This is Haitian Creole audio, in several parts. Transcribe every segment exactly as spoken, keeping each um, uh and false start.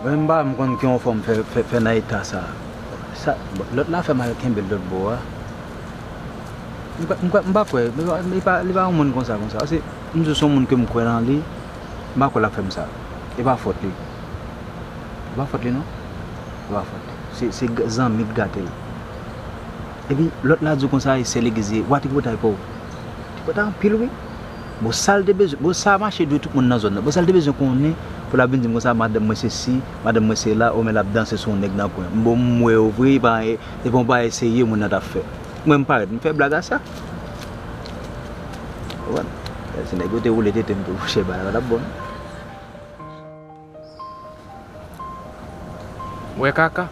Mwen m pa, m konn ki yon fanm fè, fè, fè nan eta sa. Sa, lòt la fè m al kenbe l lòt bò a. M pa, m pa, m pa kwè, li pa, li pa, li pa yon moun konsa, konsa. Paske m di w se yon moun ke m kwè nan li, m pa kwè l ap fè m sa. E pa fòt li. E pa fòt li non. E pa fòt li. Se, se g- zanmi k gate l. Epi lòt la di w konsa, e sè legliz li ye. Wa tripotay pa w. Tripotay anpil wi. Bon, sa l te bezwen, bon, sa mache dwe tout moun nan zòn nan. Bon, sa l te bezwen konnen pou l ap vin di m konsa, madanm mwen sesi, madanm mwen sela, o men l ap danse sou yon nèg nan kwen. Bon, m wè w vre, e pa, e pa yon bagay serye moun nan t ap fè. Mwen, m parèt, m fè blag a sa. Ou konprann? Si nèg yo te woule tete m tou, chè bagay la pa t ap bon. Wè kaka.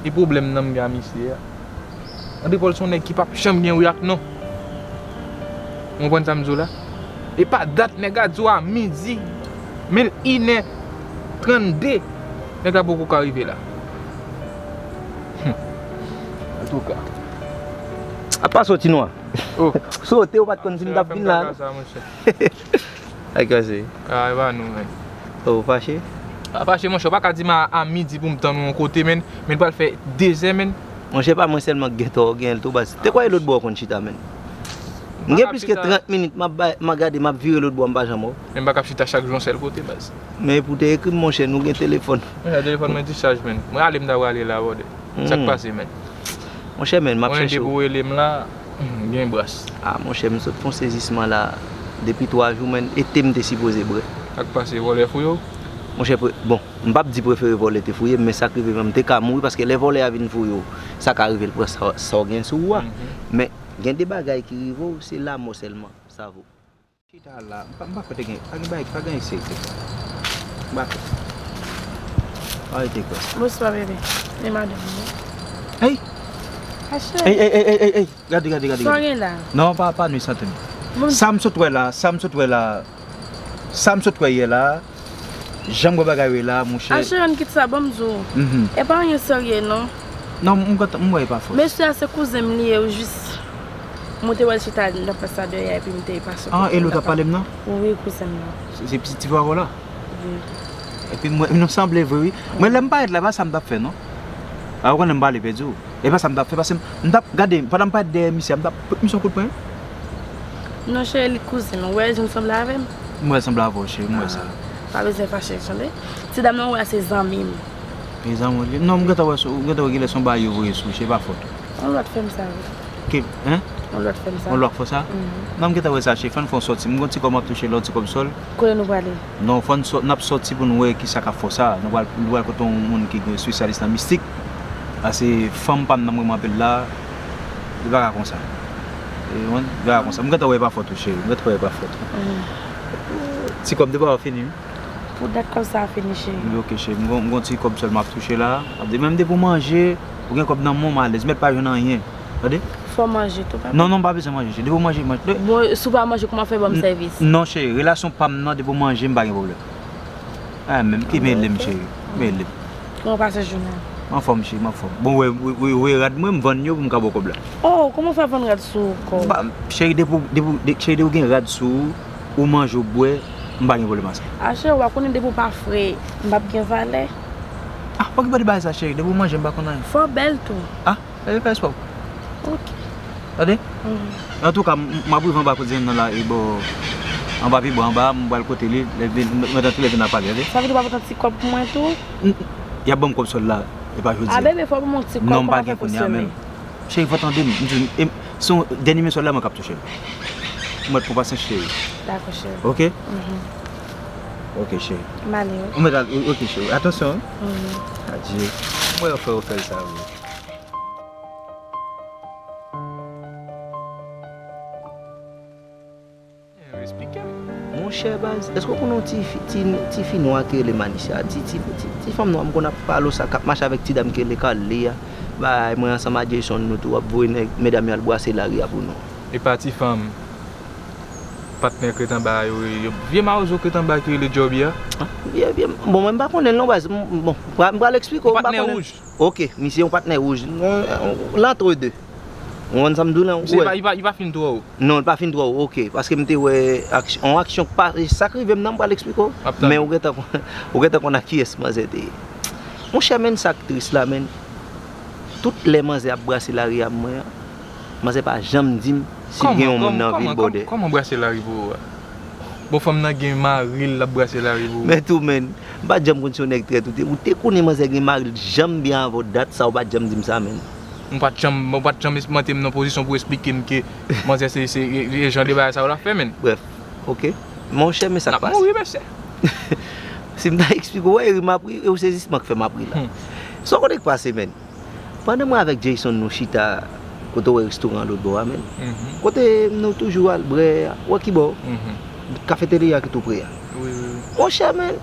E pwoblèm nan m gen a misye a. André Paul se yon nèg ki p ap janm gen wi ak non. Ou konprann sa m di w la? E pa dat nèg la di w a midi, men l inè trannde, nèg la poko ka rive la. Hum. Antouka. A pa soti nwa. Oh. Sote ou pa t konn si m t ap vin la non. Ak kase. Ah, e pa nou, men. Oh, ou fache? Pa fache, monchè, ou pa ka di m a, a midi pou m tann ou yon kote, men, men pral fè de zè, men. Monchè, pa mwen sèlman k gen tò, ou gen l tou, baz. Te kwè lòt bò ou konn chita, men. M gen plis ke trant minit, m ap bay, m ap gade, m ap vire lòt bò, m pa janm wè w. Men m pa ka chita chak jou yon sèl kote, baz. Men pou te ekri m, monchè, nou gen telefòn. Monchè, telefòn mwen dichaj, men. Mwen ale, m ta prale la, brother. Sa k pase, men? Monchè, men, m ap chèche w. Mwen depi w rele m la, hmm, gen bras. Ah, monchè, m sot fè yon sezisman la. Depi twa jou, men, e te m te sipoze bwè. Sa k pase, vòlè fouye w? Monchè, pre- bon, m p ap di prefere vòlè te fouye m, men sa k rive m, m te ka mouri, paske lè vòlè a vin fouye w, sa ka rive l pran sa, sa w gen sou ou a. Mhm. Men, gen de bagay ki rive w, se lanmò sèlman, sa vo. Chita la, m pa, m pa kwè te gen, pa gen bagay, pa gen eseye te kwè. M pa kwè. Pa rete kwè sa. Bonswa, bebe. E madanm ou? Ey! Achè! Ey, ey, ey, ey, ey, ey! Gade, gade, gade, gade. Sa w gen la? Non, pa, pa nwi sante m. Bon. Sa m sot wè la, sa m sot wè la, sa m sot wè yè la, jan m wè bagay yo ye la, monchè. Achè, ann kite sa, ban m di w. Mhm. E pa anyen serye, non. Non, m kontan, m wè e pa fòs. Mesye a se kouzen m li ye, jis. Mwen te wè l chita nan plas la dèyè, epi m te pase kote l. Ah, e l ou t ap pale m nan? Wi, kouzen m nan. Se, se pitit ti frè w la? Wi. Epi mwen, nou sanble vre, wi. Mwen, lè m parèt la, e pa sa m t ap fè, non. A, ou konnen m pale pèdi w. E pa sa m t ap fè, paske m, m t ap, gade, pandan m parèt dèyè misye a, m t ap pot misye yon kout pwen. Non, cheri, li kouzen m. Ou wè jan l sanble avè m? M wè l sanble avè w, cheri, m wè sa. Ah, pa bezwen fache, tande. Ti dam nan, ou wè, se zanmi m. E zanmi w li? Non, m gentan wè, m gentan wè genlè se yon bagay yo voye sou w, cheri, pa fòt ou. Yon lòt fè m sa, wi. Ke, en? Yon lòt fè m sa. Yon lòt fè w sa? Mhm. Non, m gentan wè sa, cheri, fò n fè yon sòti. M gon ti kòb m ap touche la, yon ti kòb sòl. Kote nou prale? Non, fò n sò-, n ap sòti pou n wè kisa k ap fè w sa. Nou pral, nou pral kote yon moun ki gen espesyalis nan mistik. Paske fanm pa m nan m renmen anpil la, li pa ka konsa. E, ou konprann? Li pa ka konsa. M gentan wè e pa fòt ou, cheri. M gentan wè e pa fòt ou. Mm. Ti kòb de pa w fini, wi. Pou dat kòb sa a fini, cheri. Wi, ok, cheri. M gon, m gon ti kòb sèlman ap touche la. Ap di, menm depi w manje, ou gen kòb nan men w, m alèz. Mèt pa jwenn anyen. Tande? Fò w manje tou, papa. Non, non, m pa bezwen manje, cheri. Depi w manje, manje. Bon, si w pa manje, kòman w fè ban m sèvis? Non, cheri. Relasyon pa m nan, depi w manje, m pa gen pwoblèm. Ah, menm ki mele m, cheri. Mele m. Kòman w pase jounen an? M anfòm, cheri, m anfòm. Bon, wè, wè, wè, wè rad mwen, m vann yo pou m ka ba w kòb la. Oh, kòman w fè vann rad sou kò w? Ba, cheri, depi w, depi w, de, cheri, depi w gen rad sou ou, ou manje, ou bwè, m pa gen pwoblèm a sa. Ah, cheri, w pa konnen depi w pa fre, m p ap gen valè. Ah, pa okipe w de bagay sa, cheri, depi w manje, m pa konn anyen. Fò w bèl tou. Ah, e fè espò. Ok. Tande? Mhm. Antouka, m, m ap rive anba kote Zen nan la, e bò, anba pi bò, anba, m pral kote li, lè vin, m, mwen tankou lè vin ap pale, tande? Sa vle di w pa pote yon ti kòb pou mwen tou? N, n, y ap ban m kòb sòl la, e pa jodi a. Ah, bebe, fò w ban m yon ti kòb, non, m pa gen kounye a menm. Cheri, fò w tande m, m di w, e, se yon dènye men sòl la, mwen k ap touche l. Mwen pran pasyans, cheri. Dakò, cheri. Ok? Mhm. Ok, cheri. M ale, wi. Ou mèt al, ok, cheri. Atansyon, wi. Mhm. Adye. Mwen fè w fè l sa, wi. Monchè baz, èske w konn yon ti fi, ti, ti fi nwa ki rele Manisha? Ti, ti, ti, ti fanm nwa m konn ap pale w sa, k ap mache avèk ti dam ki rele Carly a. Bay, mwen ansanm a Jason, nou tou ap voye nèg, medam yo al bwase lari a pou nou. E pa ti fanm. Patnè k ret anba a yo, yo, vye mawozo k ret anba a ki rele Jobby a. Ah, vye, vye, bon, mwen m pa konnen l non baz. M, bon, m pral, m pral eksplike w, m pa konnen. Yon patnè wouj. Ok, misye yon patnè wouj. Yon, yon, lantre de. Ou konprann sa m di w lan? Misye pa, li pa, li pa fin twò wo. Non, li pa fin twò wo, oke. Paske m te wè aksyon, yon aksyon k pa, sa k rive m nan, m pral eksplike w. Men ou gentan konn, ou gentan konn ak kiyès manzè te ye. Monchè, men sa k tris la, men. Tout lè manzè ap brase lari a mwen an, manzè pa janm di m si l gen yon moun nan vil bòdè. Kòman brase lari pou ou a? Bon, fanm nan gen mari l, l ap brase lari pou ou. Men tou, men, m pa t janm konn si yon nèg trèt ou te. Ou te konnen manzè gen mari l janm byen avè w, dat sa ou pa t janm di m sa, men. Ou pa t janm, ou pa t janm mete m nan pozisyon pou eksplike m ke manzè se, se, e, e jan de bagay sa yo l ap fè, men. Brèf, oke. Monchè, men sa k pase. N ap mouri, mesye. Si m ta eksplike w, wè, ri m ap ri, e w sezisman k fè m ap ri la. Sa w konnen k pase, men. Pandan mwen avèk Jayson nou chita kote w wè restoran an lòt bò a, men. Kote nou toujou al brè a, wè ki bò? Kafeterya ki tou pre a. Monchè, men,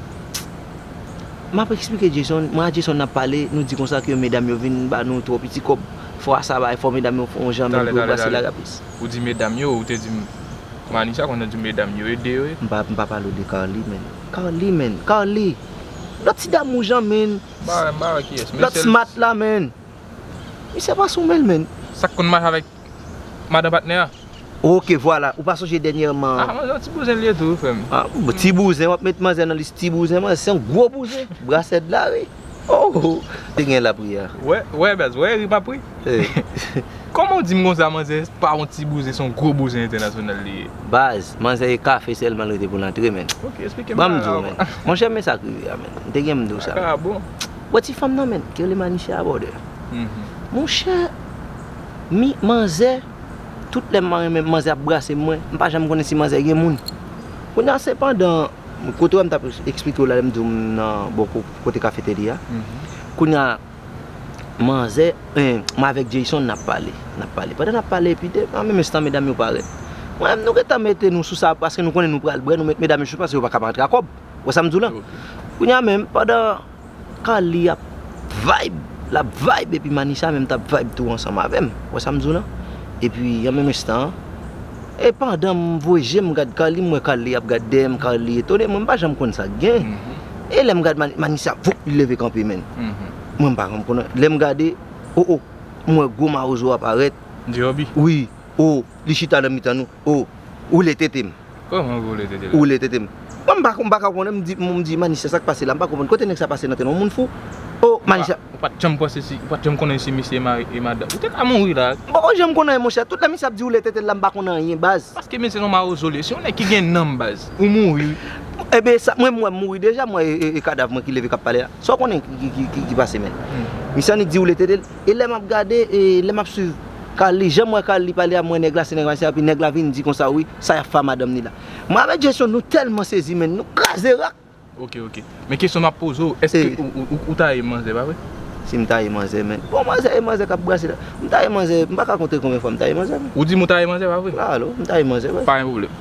m ap eksplike Jayson, mwen ak Jayson n ap pale, nou di konsa ke medam yo vin ba nou twò piti kòb. Fwa sa bay fò medam yo fè yon jan, men pou yo brase lari a plis. Ou di medam yo, ou te di m, Manisa konn di medam yo ede yo ye. M pa, m pa pale w de Carly, men. Carly, men, Carly! Lòt ti dam wouj an, men. Lòt smat la, men. Misye pa sou men l, men. Sa k konn mache avèk madan patnè a? Oke, vwala. Ou pa sonje dènyèman? Ah, manzè yon ti bouzen li ye tou, wi, frè m. Ah, ti bouzen, w ap met manzè nan lis ti bouzen, manzè se yon gwo bouzen. Brasèd la, wi. Oh, te gen lapri a. Wè, wè, baz, wè, ri m ap ri. Kòman w di m konsa, manzè pa yon ti bouzen, se yon gwo bouzen entènasyonal li ye? Baz, manzè e kafe sèlman l rete pou l antre, men. Oke, eksplike m bagay la ankò. Ban m di w, men. Monchè, men sa k rive a, men. M te gen m di w sa. Ah, bon. Wè ti fanm nan, men, ki rele Manisha a, brother. Monchè, mi, manzè, tout lè m renmen manzè ap brase mwen, m pa janm konnen si manzè gen moun. Kounye a, se pandan, kote w wè m t ap eksplike w la, lè m di w m nan bò ko-, kote kafeterya a. Kounye a, manzè, en, mwen avèk Jayson, n ap pale, n ap pale. Pandan n ap pale, epi de, an menm enstan, medam yo parèt. Mwen menm, nou gentan mete nou sou sa, paske nou konnen nou pral brè, nou met medam yo sou, paske yo pa ka pa rantre a kòb. Ou wè sa m di w la? Kounye a menm, pandan Carly ap vibe, l ap vibe, epi Manisha menm t ap vibe tou ansanm avè m. Ou wè sa m di w la? Epi, an menm enstan an, e pandan m voye je m gad Carly, m wè Carly ap gad dèyè m, Carly etone, mwen m pa janm konn sa k gen. E lè m gad Mani-, Manisha, voup, li leve kanpe, menn. Mwen m pa janm konnen. Lè m gade, o, o, m wè gwo mawozo a parèt. Wi, o, li chita nan mitan nou, o, woule tete m. Kòman woule tete l? Woule tete m. Mwen m pa, m pa ka konnen, m di, m di, Manisha, sa k pase la? M pa konprann. Kote nèg sa pase nan tèt mwen? Yon moun fou? O, Manisha. Ou pa t janm panse si, ou pa t janm konnen si misye e mari, e madanm. Ou te ka mouri la. M poko janm konn anyen, monchè. Tout lè misye ap di woule tete l la, m pa konn anyen, baz. Paske misye se yon mawozo li ye. Se yon nèg ki gen nanm, baz. Ou mouri, wi. Enben, sa, mwen, mwen mouri deja, mwen, e, e, e kadav mwen ki leve k ap pale la. Sa w konnen ki, ki, ki, ki, ki pase, menn? Misye annik di woule tete l. E lè m ap gade, e lè m ap swiv Carly, jan m wè Carly pale a mwen, nèg la se nèg Manisha, epi nèg la vin di konsa, wi, sa y ap fè a madanm li la. Mwen avèk Jayson, nou tèlman sezi, menn, nou kraze rak. Oke, oke. Men kesyon m ap poze w, èske ou, ou, ou, ou taye manzè, pa vre? Si m taye manzè, menn. Bon, manzè e manzè k ap brase la. M taye manzè, m pa ka konte konbyen fwa m taye manzè, menn. Ou di m ou taye manzè, pa vre? Alo, m taye manzè, vre. Pa gen pwoblèm.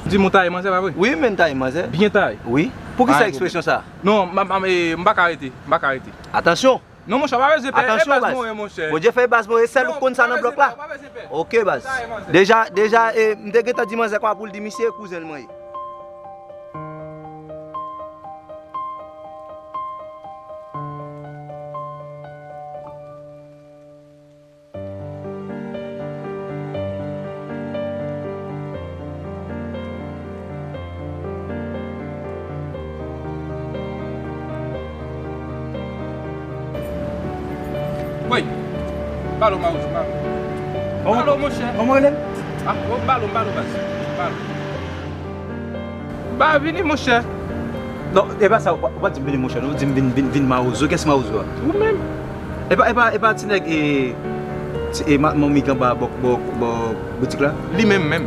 Ou di m ou taye manzè, pa vre? Wi, menn, m taye manzè. Byen taye. Wi. Pou kisa ekspresyon sa a? Non, m, m, m, e, m pa ka rete. M pa ka rete. Atansyon! Non, monchè, pa bezwen pè. Atansyon, baz. Bondye fè e baz mwen e sèl ou k konn sa nan blòk la. Oke, baz. Deja, deja, e, m te gentan di manzè konsa pou l di misye e kouzen l mwen ye. Woy! Balo, Mawozo, balo. Balo, monchè. Kòman w rele? Ah, oh, balo, balo, baz. Balo. Ba, vini, monchè. Non, e pa sa, ou pa, ou pa di m vini, monchè, non, ou di m vin, vin, vin Mawozo. Kiyès Mawozo a? Ou menm. E pa, e pa, e pa ti nèg, e, ti, e, ma-, manmi k anba bò, bò, bò boutik la? Li menm, menm.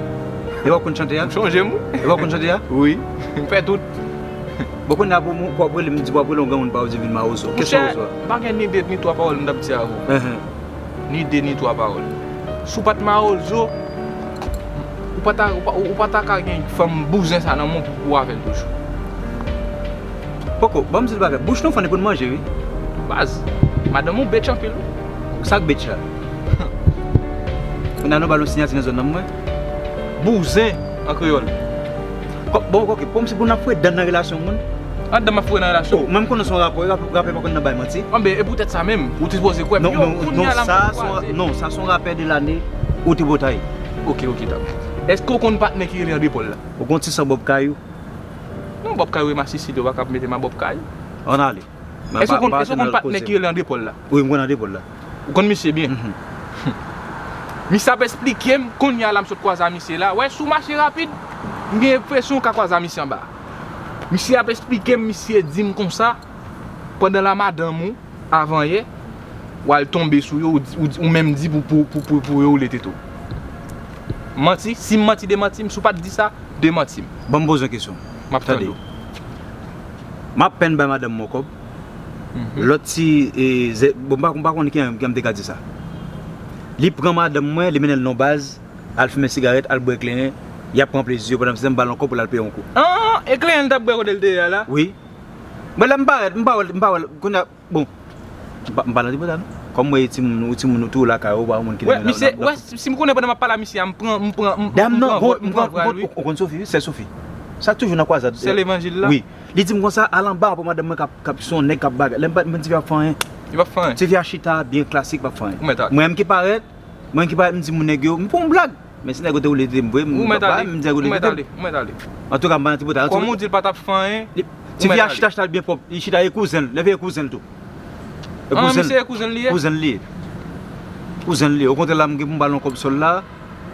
E w ap konn chante a? Ou chonje m, wi. E w ap konn chante a? Wi. M fè tout. Bon, kounye a pou w ap rele m, di w ap rele yon granmoun pa w di vin Mawozo. Kiyès Mawozo a? Monchè, m pa gen ni de ni twa pawòl m t ap di avè w. Ni de ni twa pawòl. Si w pa t Mawozo, ou pa ta, ou pa, ou pa ta ka gen fanm bouzen sa nan men w pou, pou w avè l toujou. Poko, ban m di l bagay. Bouch nou fann e pou n manje, wi. Baz, madanm ou bitch anpil, wi. Sa k bitch la? Kounye a nou ba l yon siyati nan zòn nan, mwen. Bouzen, an kreyòl. Bon, ok, kòmsi pou n ap fouye dan nan relasyon moun. Anndan m ap foure nan relasyon. Oh, mwen m konnen se yon rapè, rapè, rapè pa konn nan bay manti. Anben, e poutèt sa menm, ou te sipoze kwè m. Non, yo, non, kounye a la m sa se yon, kwazé. Non, sa se yon rapè de lane, ou te botay. Ok, ok, dakò. Èske w konn patnè ki rele André Paul la? Ou konn ti san Bob Kayou? Non, Bob Kayou e masisi, yo pa ka mete m a Bob Kayou. Ann ale. Èske w konn, èske w konn patnè ki rele André Paul la? Wi, m konn André Paul la. Ou konn misye byen? Mhm. Misye ap esplike m, kounye a la m sot kwaze a misye la. Wè, si w mache rapid, m gen enpresyon w ka kwaze a misye anba. Misye ap esplike m, misye di m konsa, pandan la madanm ou, avanyè, w al tonbe sou yo, ou di, ou di, ou menm di pou, pou, pou, pou, pou yo woule tete w. Manti, si m manti, demanti m, si w pa t di sa, demanti m. Ban m poze yon kesyon. M ap tande w. M ap pèn bay madanm mwen kòb. Mhm. Lòt ti, e, zè, bon, m pa, m pa konn ki an, ki an m te ka di sa. Li pran madanm mwen, li mennen l nan baz, al fimen sigarèt, al bwè kleren, y ap pran plezi yo pandan m se m ba l yon kòb pou l al peye yon kou. Ah, e kleren l t ap bwè kote l te ye a la? Wi. Mwen lè m parèt, m pa wè l, m pa wè l, kounye a, bon. M pa, m pa nan tripotay non. Kòm mwen e timoun, ou timoun ou tou lakay ou, ou pa yon moun ki nan, nan, nan, nan. Wè, misye, wè, si, si m konnen pandan m ap pale a misye a, m pran, m pran, m, m pran vòl, m pran vòl, wi. Ou konn Sophie, wi, sè Sophie. Sa toujou nan kwazad. Sè Levanjil la? Wi. Li di m konsa, al anba, pran madanm mwen k ap, k ap, se yon nèg k ap bagay. Lè m pa, m di, "Tifi ap fè anyen." Li p ap fè anyen. Tifi a chita byen klasik, p ap fè anyen. Ou mèt ale. Mwen menm ki parèt, mwen ki parèt, m di moun nèg yo, m fè yon blag. Men si nèg yo te woule tete m vre, m pa, m di nèg yo te kite m. Ou mèt ale, ou mèt ale. Antouka, m pa nan tripotay. Kòm ou di l pa t ap fè anyen, tifi a chita, chita l byen pwòp. Li chita e kouzen l, lè veye kouzen l tou. E kouzen l. Ah, misye e kouzen l li ye? Kouzen l li ye. Kouzen l li ye. Okontrè la, m gen pou m ba l yon kòb sòl la.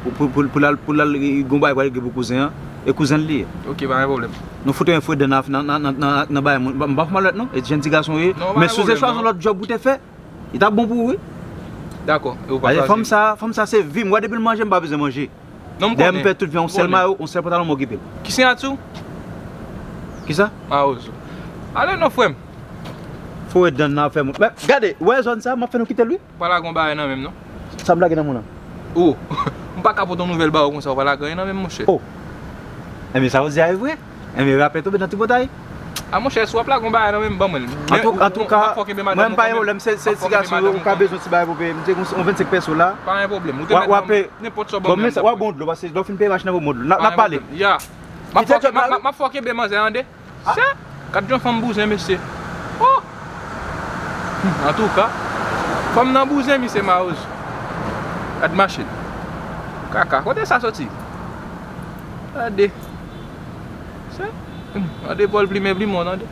Pou, pou, pou, pou l al, pou l al, gon bagay pral regle pou kouzen an. E kouzen l li ye. Ok, pa gen pwoblèm. Nou fout yon fwe dan nan, nan, nan, nan, nan, nan bagay moun. M pa fè malonèt non. E ti jèn ti gason w ye. Men si w te chwazi yon lòt djòb ou te fè, li t ap bon pou ou, wi. Dakò. E ou pa chwazi. Fanm sa, fanm sa se vi m. Wè depi l manje, m pa bezwen manje. Non, m konnen. Dayè m fè tout vi an, yon sèl mayo, yon sèl pantalon m okipe l. Ki siyati w? Kisa? Mawozo. Ale non, frè m. Foure dan nan afè moun. Men, gade, wè zòn sa, m ap fè nou kite l, wi. Ou pa lage yon bagay nan men m, non? Sa m lage nan men w lan? Oh, m pa ka pote yon nouvèl ba ou konsa, ou pa lage anyen nan men m, monchè. Oh. Enben, sa w di a e vre? Enben, rapè tonbe nan tripotay. A, monchè, si w ap lage yon bagay nan men m, ban mwen l. Antouka, antouka, mwen m pa gen pwoblèm, se, se ti gason yo, ou ka bezwen ti bagay pou peye. M te gen yon vennsenk pèso la. Pa gen pwoblèm. Ou te mèt ban m nenpòt sa w ban m. Bon, men sa, w ap bon dlo, paske lè w fin peye machin nan, pou bon dlo. N ap, n ap pale. Ya. M ap fè w kenbe manzè an de. Chè, gad yon fanm bouzen, mesye. Oh! Hmm, antouka, fanm nan bouzen, misye mawozo. Gad machin. Kaka, kote sa soti? Gade. Chè, hmm, gade Pòl plimen plimon, tande.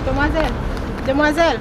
Demwazèl, demwazèl,